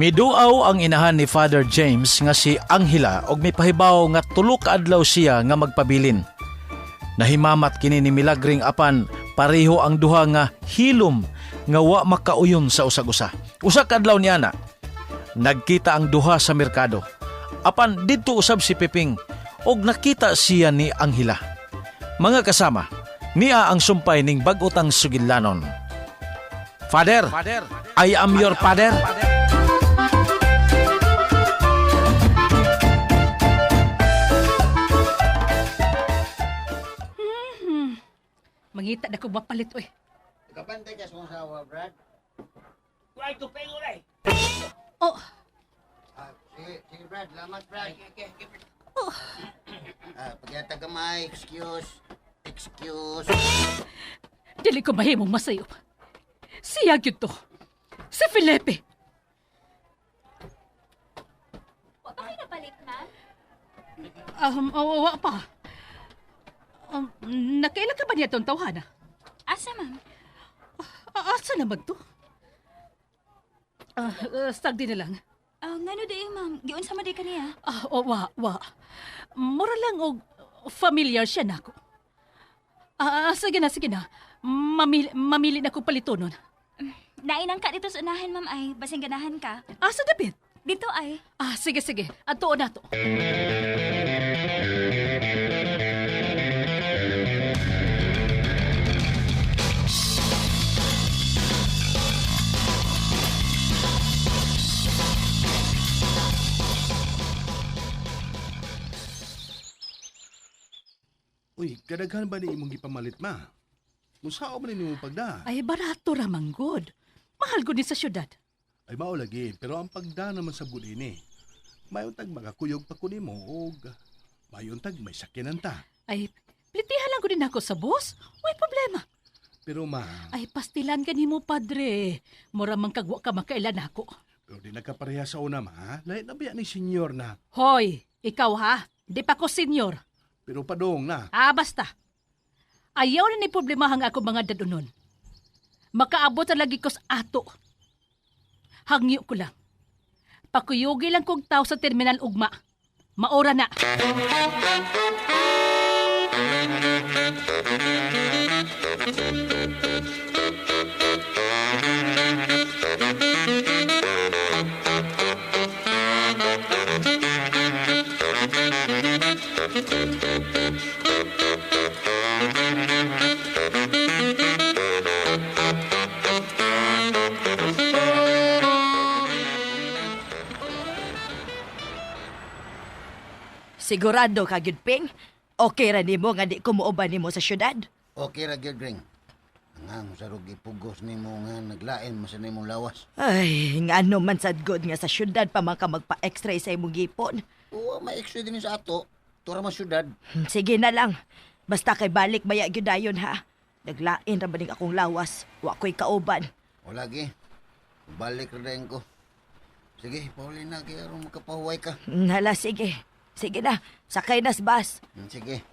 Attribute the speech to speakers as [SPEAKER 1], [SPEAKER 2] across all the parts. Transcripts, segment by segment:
[SPEAKER 1] Miduaw ang inahan ni Father James nga si Angela og mipahibaw nga tulo ka adlaw siya nga magpabilin. Nahimamat kini ni Milagring apan pareho ang duha nga hilom nga wa makauyon sa usag-usa. Usa ka adlaw niana, nagkita ang duha sa merkado. Apan didto usab si Piping og nakita siya ni Angela. Mga kasama, niya ang sumpay ning bag-o tang sugilanon. Father, I am your father.
[SPEAKER 2] Mangita na ko mapalit, oy.
[SPEAKER 3] Kapantay ka sa mong sawa, Brad.
[SPEAKER 2] Oh,
[SPEAKER 3] Ah, sige, sige, Brad. Salamat, Brad. Ah, pagyata gamay, excuse. Excuse.
[SPEAKER 2] Dili ko mahimong masayop. Siya gyud to. Si Felipe.
[SPEAKER 4] Wa pa kayo napalit, ma'am?
[SPEAKER 2] Oh, wa pa. Nakaila ka ba niya itong tawhana?
[SPEAKER 4] Asa, ma'am?
[SPEAKER 2] Asa naman to? Sagdi na lang.
[SPEAKER 4] Ah, ngano di, ma'am? Giunsa man di kaniya?
[SPEAKER 2] Oh, wa, wa. Mura lang og familiar siya nako. Sige na, sige na. Mamili na ko palitonon.
[SPEAKER 4] Nainang ka dito sa unahan, ma'am, ay. Basing ganahan ka.
[SPEAKER 2] Asa dapit?
[SPEAKER 4] Dito ay.
[SPEAKER 2] Sige, sige. Adtuon na to.
[SPEAKER 5] Uy, kadaghan ba ni imong gipamalit, ma? Musao man ni imong pagda?
[SPEAKER 2] Ay, barato ra man gud. Mahal gud ni sa syudad.
[SPEAKER 5] Ay mao lagi, pero ang pagda naman sa gud ini. Mayon tag makakuyog pa ko nimo og mayon tag may sakyanan ta.
[SPEAKER 2] Ay, plitihan lang gud din ako sa bus. Way problema.
[SPEAKER 5] Pero ma,
[SPEAKER 2] Ay, pastilan ka nimo, padre. Mura man kagwa ka makailan ako.
[SPEAKER 5] Pero di nagkapareha sa una, ma. Lahi na biya ni senyor na.
[SPEAKER 2] Hoy, ikaw ha? Di pa ko senior.
[SPEAKER 5] Pero padong na.
[SPEAKER 2] Basta. Ayaw na ni problema ang ako mga dadunon. Makaabot na lagi ko sa ato. Hangyo ko lang. Pakuyugi lang kong tao sa terminal ugma. Maora na.
[SPEAKER 6] Sigurado ka gyud, Ping. Okay ra nimo nga di ko muuban nimo sa syudad.
[SPEAKER 3] Okay ra gyud, Ring. Ang sa rugi pugos nimo nga naglain man sa nimong lawas.
[SPEAKER 6] Ay, ngano man sad gud nga sa syudad pa man ka magpa-x-ray sa imong gipon.
[SPEAKER 3] Oo, may x-ray din sa ato. Tura man syudad.
[SPEAKER 6] Sige na lang. Basta kay balik baya gyud dayon ha. Naglain ra ba ning akong lawas. Wa ko'y kauban.
[SPEAKER 3] O lagi. Balik ra dayon ko. Sige, pauli na kay aron makapahuway ka.
[SPEAKER 6] Hala, sige. Sige na, sakay na sa bus.
[SPEAKER 3] Sige.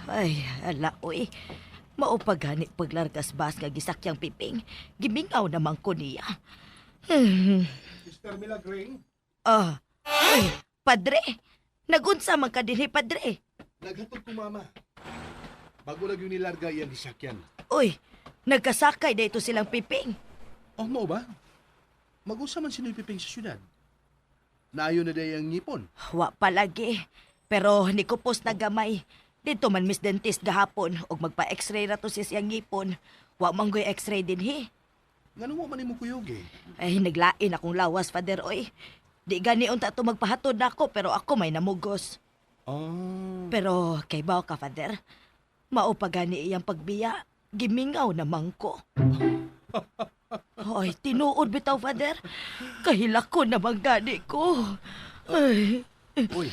[SPEAKER 6] Ay, ala, uy. Mao pa gani paglargas bus nga gisakyang Piping. Gimingaw naman ko niya.
[SPEAKER 5] Sister Milagring,
[SPEAKER 6] Uy, padre. Nagunsa man ka dinhi, padre.
[SPEAKER 5] Naghatod ko, mama. Bago lang yung nilarga iyang gisakyan.
[SPEAKER 6] Uy, nagkasakay na ito silang Piping.
[SPEAKER 5] Oh, mao ba? Mag-usa man sino Piping sa syudad. Naayo na day ang ngipon.
[SPEAKER 6] Wa palagi. Pero nikupos na gamay. Dito man Miss Dentist gahapon og magpa-x-ray ra to siya siyang ngipon. Wa man goy x-ray dinhi.
[SPEAKER 5] Ngano mo man imo kuyog eh?
[SPEAKER 6] Ay, naglain akong lawas, Father, oy. Di gani unta to magpahatod nako pero ako may namugos. Pero kay bao ka, Father. Mao pa gani iyang pagbiya. Gimingaw naman ko. Hoy, tinuod bitaw, Father. Kahilak ko naman gani ko. Ay.
[SPEAKER 5] Uy.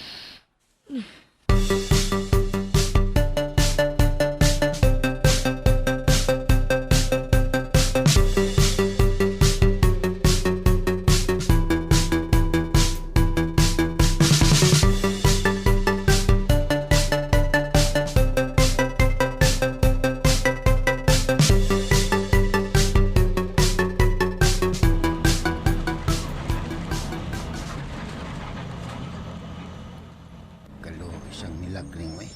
[SPEAKER 3] Isang milagring eh.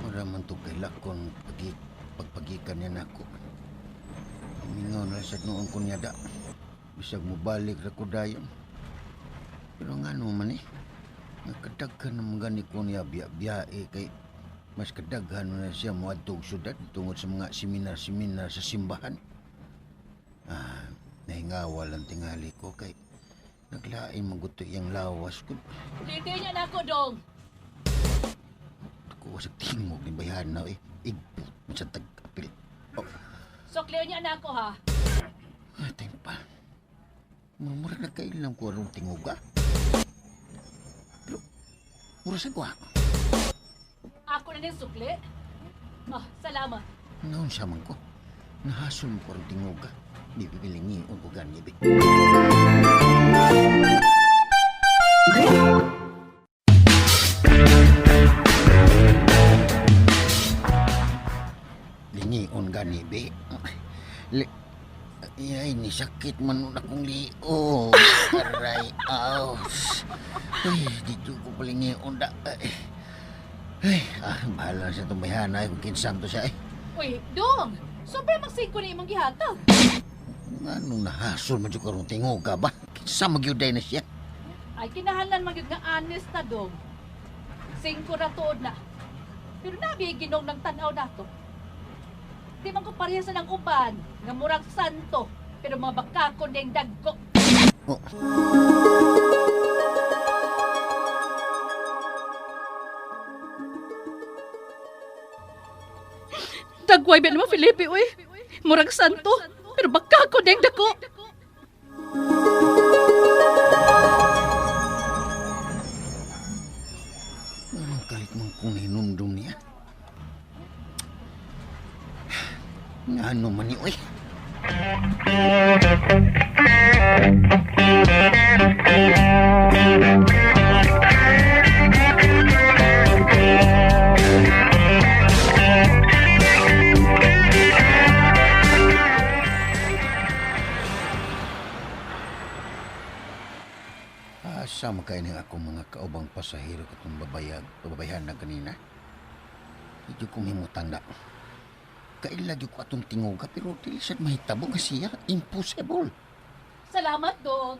[SPEAKER 3] Mura man to kay lakon pagpagikan niya nako. Mingaw na sa noon ko niya da. Bisag mo balik ra ko dayon. Pero ngano man eh. Nakadaghan naman gani ko niya biya-biyae kay mas kadaghan na siya moadto og syudad tungod sa mga seminar-seminar sa simbahan. Ah, nahingawa lang tingali ko kay naglain maguto iyang lawas ko.
[SPEAKER 2] Dito niya na ako, dong.
[SPEAKER 3] Ako sa tingog ni bayan na eh. Igput mo sa tag-apil. Oh,
[SPEAKER 2] Sukliw niya na ako, ha?
[SPEAKER 3] atay pa. Murmura na kailang ko arong tingog ah. Pero, mura sa kwa.
[SPEAKER 2] Ako na din sukli. Ah, salamat.
[SPEAKER 3] Noon sa man ko. Nahasol mo ko arong tingog ah. Di bibilingi o ko gani bi. Lingion gani bi. Ay, ni sakit man nun akong liog. Aray, aw. Ay, dito ko palingion da. Ay, ay, bahala na sa itong bayhana kung kinsam to siya eh.
[SPEAKER 2] Uy, dong! Sobra magsingko na imong gihatag.
[SPEAKER 3] Anong nahasol man dyan karong tingog ka ba? Kinsa magyuday na siya?
[SPEAKER 2] Ay, kinahanglan man gyud nga honest na, dong. Singko na tuod na. Pero nabi ginong ng tanaw nato. Di man ko pareha sa nang uban, nga murag santo, pero mga bakako ning dagko.
[SPEAKER 3] Oh.
[SPEAKER 2] Dagway ba naman, Felipe, uy? Murag santo, pero bakako ning dako.
[SPEAKER 3] Anong kalit man kong hinumdum niya? Ano man ni, uy? Asa man kayo ng akong mga kaubang pasahero katong babayan na kanina? Hindi ko himutang na. Kaila gyud ko atong tingoga pero dili sad mahitabo nga siya. Impossible.
[SPEAKER 2] Salamat, dong.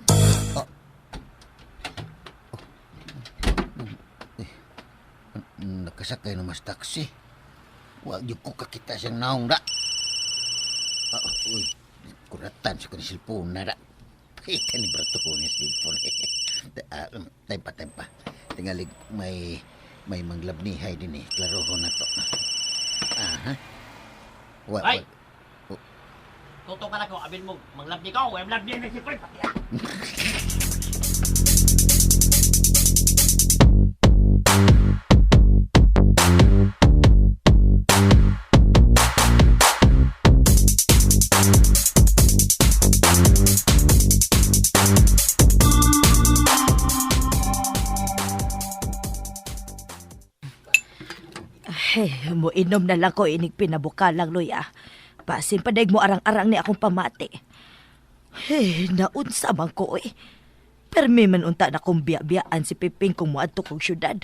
[SPEAKER 3] Nakasakay na mas taxi. Wa gyud ko kakita siyang naong da. Uy, kuratan sa kong cellphone na da. Pakita ni brato ko ni cellphone. Tempa, tempa. Tingalig may manglabnihay din eh. Klarohon na to. Aha. Wa,
[SPEAKER 7] Ay!
[SPEAKER 3] wa.
[SPEAKER 7] Tuto ka na ko, abin mo, manglabni ko, wala labni na si Fred.
[SPEAKER 6] Ay, muinom na lang ko inig pinabukalang luya. Basin padaig mo arang-arang ni akong pamati. Hey, naunsa man ko eh. Permi man unta na kong biya-biyaan si Piping kung muadto kog syudad.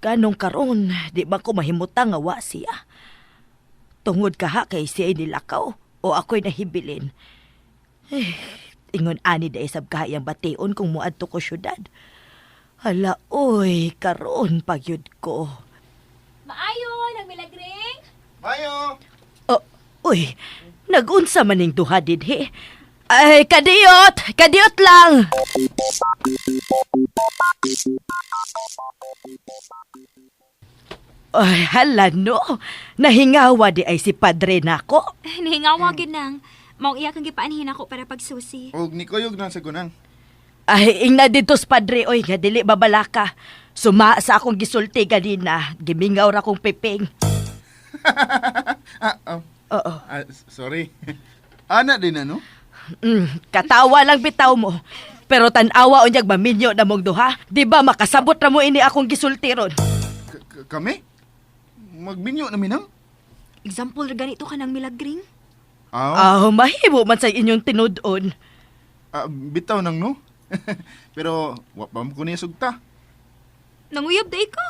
[SPEAKER 6] Ganong karon, di ba ko mahimutang nga wa siya. Tungod kaha kay siya nilakaw o ako'y nahibilin. Eh, ingon ani da isab kahayang bation kung muadto ko syudad. Hala, oy, karon pagyud ko.
[SPEAKER 4] Maayo, nang milagring.
[SPEAKER 8] Mayo!
[SPEAKER 6] Oh, uy, nagunsa maning duha dinhi. Ay, kadiyot! Kadiyot lang! Ay, hala no. Nahingawa di ay si padre nako.
[SPEAKER 4] Nahingawa gyud nang. Maong iya kang gipaanhin ako para pagsusi.
[SPEAKER 8] Og nikuyog na sa gunang.
[SPEAKER 6] Ay, ingna dito sa padre, oy, nga dili babalaka. Suma sa akong gisulti ganina, gimingaw ra kong piping.
[SPEAKER 8] Ah, oh.
[SPEAKER 6] Oo.
[SPEAKER 8] Ah, sorry. Ana din ano?
[SPEAKER 6] Katawa lang bitaw mo. Pero tan-awa unyag maminyo na mong duha. Di ba makasabot ra mo ini akong gisulti ron?
[SPEAKER 8] Kami? Magminyo na minang?
[SPEAKER 4] Example ra ganito ka nang milagring.
[SPEAKER 8] Aw,
[SPEAKER 6] Ah, mahimo man sa inyong tinud-on.
[SPEAKER 8] ah, bitaw nang no? Pero wa pa mo ko niya sugta.
[SPEAKER 4] Nanguyab day ko.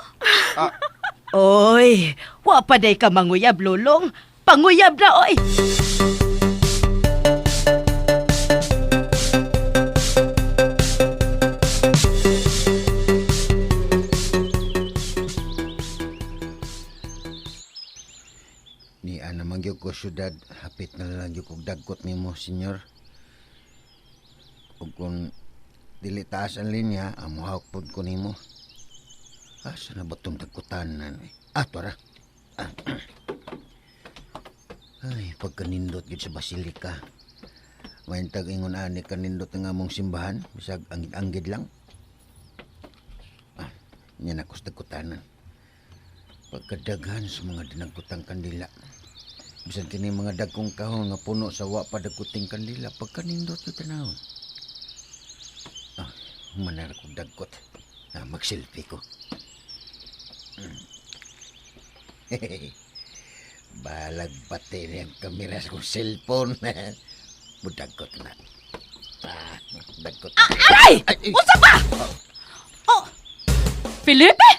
[SPEAKER 6] Oy, wa pa day ka manguyab, Lulong. Panguyab na, oy!
[SPEAKER 3] Ni ana man gyud ko syudad, hapit na lang gyud kog dagkot nimo, senyor. Ug kung dili taas ang linya, amuhawk pod ko nimo. Asa na ba tong dagkotanan eh? Ah, tora. Ah. Ay, pagkanindot gyud sa basilika. Mahintag ingon ani kanindot ang among simbahan, bisag anggid-anggid lang. Ah, nya na ko sa dagkotanan. Pagkadaghan sa mga dinagkutang kandila. Bisan kini mga dagkong kahon nga puno sa wa pa dagkuting kandila, pagkanindot gyud tanawon. Ah, manar ko dagkot. Ah, mag-selfie ko. Balag bate niyang kamera sa kong cellphone. Mudagkot na. Ah, dagkot na.
[SPEAKER 2] Aray!
[SPEAKER 3] Ay, ay.
[SPEAKER 2] Unsa ba? Oh! Felipe!